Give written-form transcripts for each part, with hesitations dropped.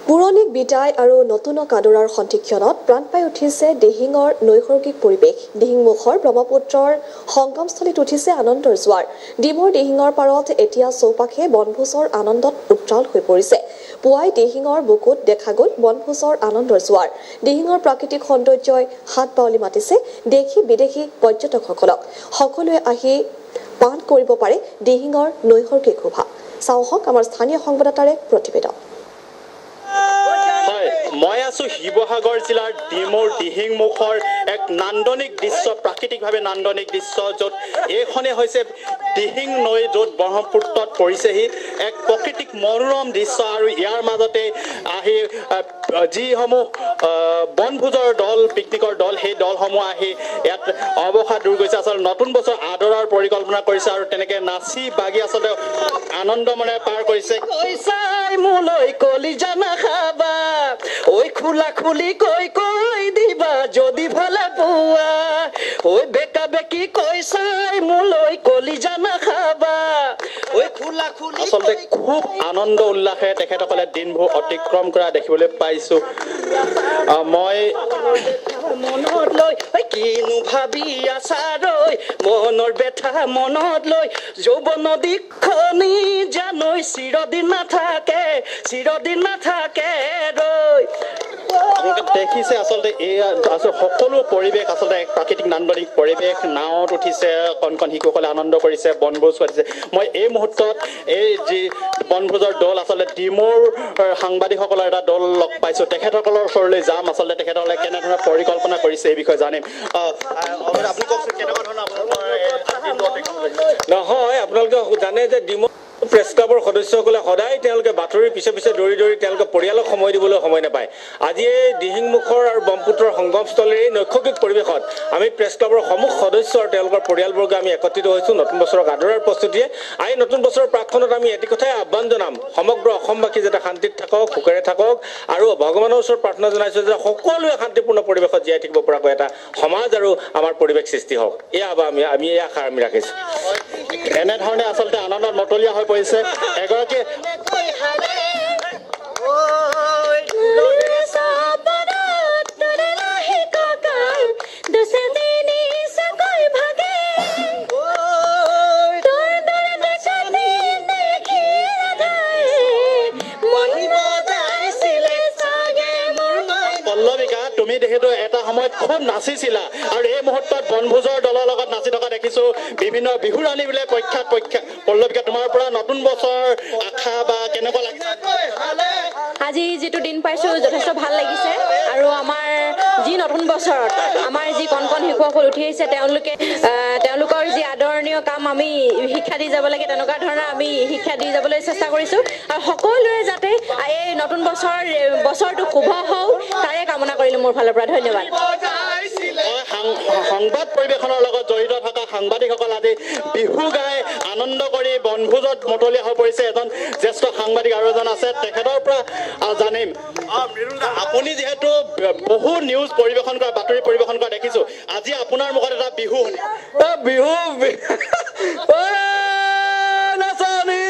পুৰণিক বিদায় আৰু নতুনক আদৰাৰ সন্ধিক্ষণত প্ৰাণ পাই উঠিছে দিহিঙৰ নৈসৰ্গিক পৰিৱেশ। দিহিংমুখৰ ব্ৰহ্মপুত্ৰৰ সংগমস্থলীত উঠিছে আনন্দৰ জোৱাৰ। ডিমৌৰ দিহিঙৰ পাৰত এতিয়া চৌপাশে বনভোজৰ আনন্দত উত্ৰাল হৈ পৰিছে। পুৱাই দিহিঙৰ বুকুত দেখা গ'ল বনভোজৰ আনন্দৰ জোৱাৰ। দিহিঙৰ প্ৰাকৃতিক সৌন্দৰ্যই হাত বাউলি মাতিছে দেশী বিদেশী পৰ্যটকসকলক। সকলোৱে আহি পান কৰিব পাৰে দিহিঙৰ নৈসৰ্গিক শোভা। চাওঁ আহক আমাৰ স্থানীয় সংবাদদাতাৰে প্ৰতিবেদন। হয়, মই আছো শিৱসাগৰ জিলাৰ ডিমৌৰ দিহিংমুখৰ এক নান্দনিক দৃশ্য, প্ৰাকৃতিকভাৱে নান্দনিক দৃশ্য, য'ত এইখনে হৈছে দিহিং নৈ, য'ত ব্ৰহ্মপুত্ৰত পৰিছেহি। এক প্ৰাকৃতিক মনোৰম দৃশ্য আৰু ইয়াৰ মাজতে আহি যিসমূহ বনভোজৰ দল, পিকনিকৰ দল, সেই দলসমূহ আহি ইয়াত অৱসাদ দূৰ কৰিছে। আচলতে নতুন বছৰ আদৰাৰ পৰিকল্পনা কৰিছে আৰু তেনেকে নাচি বাগি আচলতে আনন্দমনে পাৰ কৰিছে। কৈ চাই মোলৈ কলিজা নাখাবা, ঐ খোলা খুলি কৈ কৈ দিবা যদি ভালে পোৱা। ঐ বেকা বেকি কৈ চাই মোলৈ কলিজা নাখাবা, ঐ খোলা খুলি। আচলতে খুব আনন্দ উল্লাসেৰে তেখেতসকলে দিনবোৰ অতিক্ৰম কৰা দেখিবলৈ পাইছো। মই মনত লৈ ঐ কিনো ভাবি আছা ৰৈ, মনৰ বেথা মনত লৈ। যৌৱন দীক্ষণি জানৈ চিৰদিন নাথাকে, চিৰদিন নাথাকে ৰৈ। আপোনালোকে দেখিছে, আচলতে এই আচলতে সকলো পৰিৱেশ আচলতে এক প্ৰাকৃতিক নান্দনিক পৰিৱেশ। নাৱত উঠিছে কণ কণ শিশুসকলে, আনন্দ কৰিছে, বনভোজ পাতিছে। মই এই মুহূৰ্তত এই যি বনভোজৰ দল, আচলতে ডিমৌৰ সাংবাদিকসকলৰ এটা দল লগ পাইছোঁ। তেখেতসকলৰ ওচৰলৈ যাম। আচলতে তেখেতসকলে কেনেধৰণৰ পৰিকল্পনা কৰিছে, এই বিষয়ে জানিম। আপুনি কওকচোন, কেনেকুৱা ধৰণৰ আপোনালোকৰ এই দিনটো অতিক্ৰম কৰিছে? নহয়, আপোনালোকে জানে যে ডিমৌ প্ৰেছ ক্লাবৰ সদস্যসকলে সদায় তেওঁলোকে বাতৰিৰ পিছে পিছে দৌৰি দৌৰি তেওঁলোকে পৰিয়ালক সময় দিবলৈ সময় নাপায়। আজি এই দিহিংমুখৰ আৰু ব্ৰহ্মপুত্ৰৰ সংগমস্থলীৰ এই নৈসৰ্গিক পৰিৱেশত আমি প্ৰেছ ক্লাবৰ সমূহ সদস্য আৰু তেওঁলোকৰ পৰিয়ালবৰ্গ আমি একত্ৰিত হৈছোঁ নতুন বছৰক আদৰাৰ প্ৰস্তুতিয়ে। এই নতুন বছৰৰ প্ৰাকক্ষণত আমি এটি কথাই আহ্বান জনাম, সমগ্ৰ অসমবাসী যাতে শান্তিত থাকক, সুখেৰে থাকক আৰু ভগৱানৰ ওচৰত প্ৰাৰ্থনা জনাইছোঁ যে সকলোৱে শান্তিপূৰ্ণ পৰিৱেশত জীয়াই থাকিব পৰাকৈ এটা সমাজ আৰু আমাৰ পৰিৱেশ সৃষ্টি হওক। এই আহ্বান আমি এই আশা আমি ৰাখিছোঁ। এনেধৰণে আচলতে আনন্দত মতলীয়া হৈ পৰিছে এগৰাকী। পল্লৱিকা, তুমি যিহেতু এটা সময়ত খুব নাচিছিলা আৰু এই মুহূৰ্তত বনভোজৰ দলৰ লগত নাচি থকা দেখিছো, বিভিন্ন বিহুৰাণী বোলে প্ৰখ্যাত প্ৰখ্যাত পল্লৱিকা, তোমাৰ পৰা নতুন বছৰ আশা বা কেনেকুৱা লাগিছে? আজি যিটো দিন পাইছো যথেষ্ট ভাল লাগিছে আৰু আমাৰ যি নতুন বছৰত আমাৰ যি কণ কণ শিশুসকল উঠি আহিছে, তেওঁলোকে তেওঁলোকৰ যি আদৰণীয় কাম আমি শিক্ষা দি যাব লাগে, তেনেকুৱা ধৰণৰ আমি শিক্ষা দি যাবলৈ চেষ্টা কৰিছোঁ আৰু সকলোৰে যাতে এই নতুন বছৰটো শুভ হওক তাৰে কামনা কৰিলোঁ মোৰ ফালৰ পৰা। ধন্যবাদ। সংবাদ পৰিৱেশনৰ লগত জড়িত থকা সাংবাদিকসকল আজি বিহু গাই আনন্দ কৰি বনভোজত মতলীয়া হৈ পৰিছে। এজন জ্যেষ্ঠ সাংবাদিক আৰু এজন আছে, তেখেতৰ পৰা জানিম। আপুনি যিহেতু বহু নিউজ পৰিৱেশন কৰা, বাতৰি পৰিৱেশন কৰা দেখিছো, আজি আপোনাৰ মুখত এটা বিহু শুনিম। বিহু নাচনী,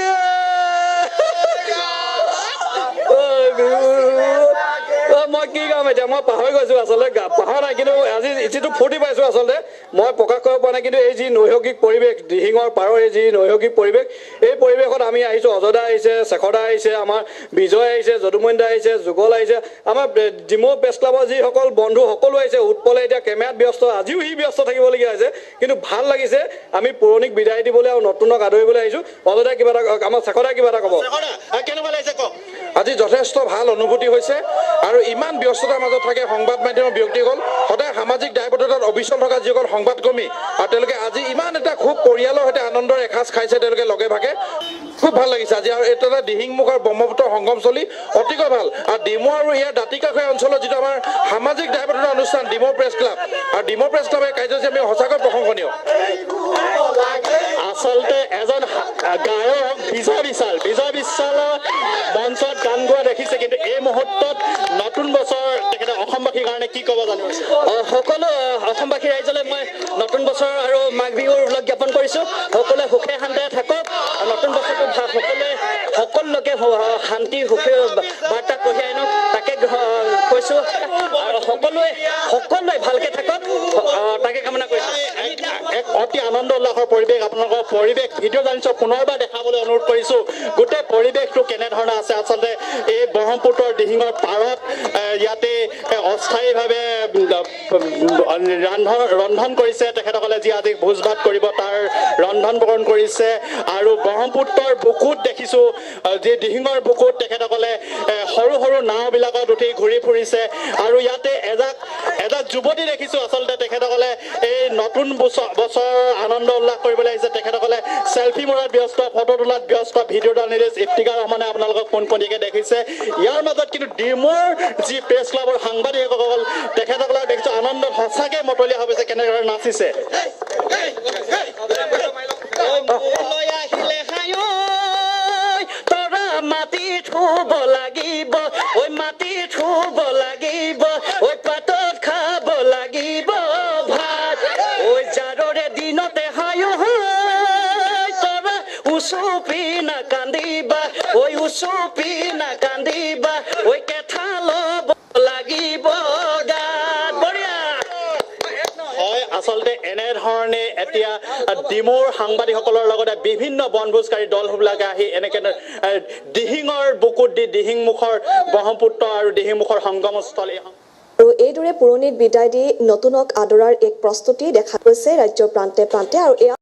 বিহু মই কি গাম এতিয়া, মই পাহৰি গৈছো আচলতে, পাহৰা নাই, কিন্তু আজি যিটো ফূৰ্তি পাইছো আচলতে মই প্ৰকাশ কৰিব পৰা নাই। কিন্তু এই যি নৈসৰ্গিক পৰিৱেশ, দিহিঙৰ পাৰৰ এই যি নৈসৰ্গিক পৰিৱেশ, এই পৰিৱেশত আমি আহিছোঁ। অজদা আহিছে, শেখৰদা আহিছে, আমাৰ বিজয় আহিছে, যদুমণি দা আহিছে, যুগল আহিছে, আমাৰ ডিমৌ প্ৰেছ ক্লাবৰ যিসকল বন্ধু সকলো আহিছে। উৎপলে এতিয়া কেমেৰাত ব্যস্ত, আজিও সি ব্যস্ত থাকিবলগীয়া হৈছে, কিন্তু ভাল লাগিছে। আমি পুৰণিক বিদায় দিবলৈ আৰু নতুনক আদৰিবলৈ আহিছোঁ। অজদাই কিবা এটা, আমাৰ শেখৰদাই কিবা এটা ক'ব। কেনেকুৱা লাগিছে কওক? আজি যথেষ্ট ভাল অনুভূতি হৈছে আৰু ইমান ব্যস্ততাৰ মাজত থাকে সংবাদ মাধ্যমৰ ব্যক্তিসকল, সদায় সামাজিক দায়বদ্ধতাত অবিচল থকা যিসকল সংবাদকৰ্মী আৰু তেওঁলোকে আজি ইমান এটা খুব পৰিয়ালৰ সৈতে আনন্দৰ এসাঁজ খাইছে তেওঁলোকে লগে ভাগে, খুব ভাল লাগিছে আজি। আৰু এইটো এটা দিহিংমুখ আৰু ব্ৰহ্মপুত্ৰ সংগমস্থলী অতিকৈ ভাল। আৰু ডিমৌ আৰু ইয়াৰ দাঁতিকাষৰীয়া অঞ্চলত যিটো আমাৰ সামাজিক দায়বদ্ধতা অনুষ্ঠান ডিমৌ প্ৰেছ ক্লাব আৰু ডিমৌ প্ৰেছ ক্লাবৰ কাৰ্যসূচী আমি সঁচাকৈ প্ৰশংসনীয়। আচলতে এজন গায়ক বিজয় বিশাল, বিজয় বিশালৰ মঞ্চত গান গোৱা দেখিছে, কিন্তু এই মুহূৰ্তত নতুন বছৰ তেখেতে অসমবাসীৰ কাৰণে কি ক'ব জানিব? সকলো অসমবাসী ৰাইজলৈ মই নতুন বছৰ আৰু মাঘ বিহুৰ ওলগ জ্ঞাপন কৰিছোঁ। সকলোৱে সুখে শান্তিৰে থাকক, নতুন বছৰটো সকলোৱে সকলোকে শান্তি সুখে বাৰ্তা কঢ়িয়াই আনক। উল্লাসৰ পৰিৱেশ। আপোনালোকৰ পৰিৱেশ ভিডিঅ' জানিছোঁ, পুনৰবাৰ দেখাবলৈ অনুৰোধ কৰিছোঁ গোটেই পৰিৱেশটো কেনেধৰণে আছে। আচলতে এই ব্ৰহ্মপুত্ৰৰ দিহিঙৰ পাৰত ইয়াতে অস্থায়ীভাৱে ৰন্ধন কৰিছে তেখেতসকলে, যি আজি ভোজ ভাত কৰিব তাৰ ৰন্ধন প্ৰকৰণ কৰিছে। আৰু ব্ৰহ্মপুত্ৰৰ বুকুত দেখিছোঁ, যি দিহিঙৰ বুকুত তেখেতসকলে সৰু সৰু নাওবিলাকত উঠি ঘূৰি ফুৰিছে। আৰু ইয়াতে এজাক এজাক যুৱতী দেখিছোঁ, আচলতে তেখেতসকলে এই নতুন বছৰৰ আনন্দ উল্লাস কৰিবলৈ আহিছে। তেখেতসকলে চেলফি মৰাত ব্যস্ত, ফটো তোলাত ব্যস্ত। ভিডিঅ' জাৰ্নেলিষ্ট ইফতিকাৰ ৰহমানে আপোনালোকক পোনপটীয়াকৈ দেখিছে। ইয়াৰ মাজত কিন্তু ডিমৌৰ যি প্ৰেছ ক্লাবৰ সাংবাদিকসকল, তেখেতসকলক দেখিছোঁ আনন্দত সঁচাকৈ মতলীয়া হৈ গৈছে, কেনেদৰে নাচিছে। মোলৈ আহিলে হাই তৰা মাটি থুব লাগিব, ঐ মাটি থুব লাগিব, ঐ পাতত খাব লাগিব ভাত, ঐ জাৰৰে দিনতে হাই তৰা উচুপি নাকান্দিবা, ঐ উচুপি নাকান্দিবা, ঐ কেঁঠা ল'ব লাগিব গাত। বঢ়িয়া। হয়, আচলতে এনেধৰণে এতিয়া ডিমৌৰ সাংবাদিকসকলৰ লগতে বিভিন্ন বনভোজকাৰী দলবিলাকে আহি এনেকে দিহিঙৰ বুকুত দি দিহিংমুখৰ ব্ৰহ্মপুত্ৰ আৰু দিহিংমুখৰ সংগমস্থল এই আৰু এইদৰে পুৰণিক বিদায় দি নতুনক আদৰাৰ এক প্ৰস্তুতি দেখা গৈছে ৰাজ্যৰ প্ৰান্তে প্ৰান্তে। আৰু এয়া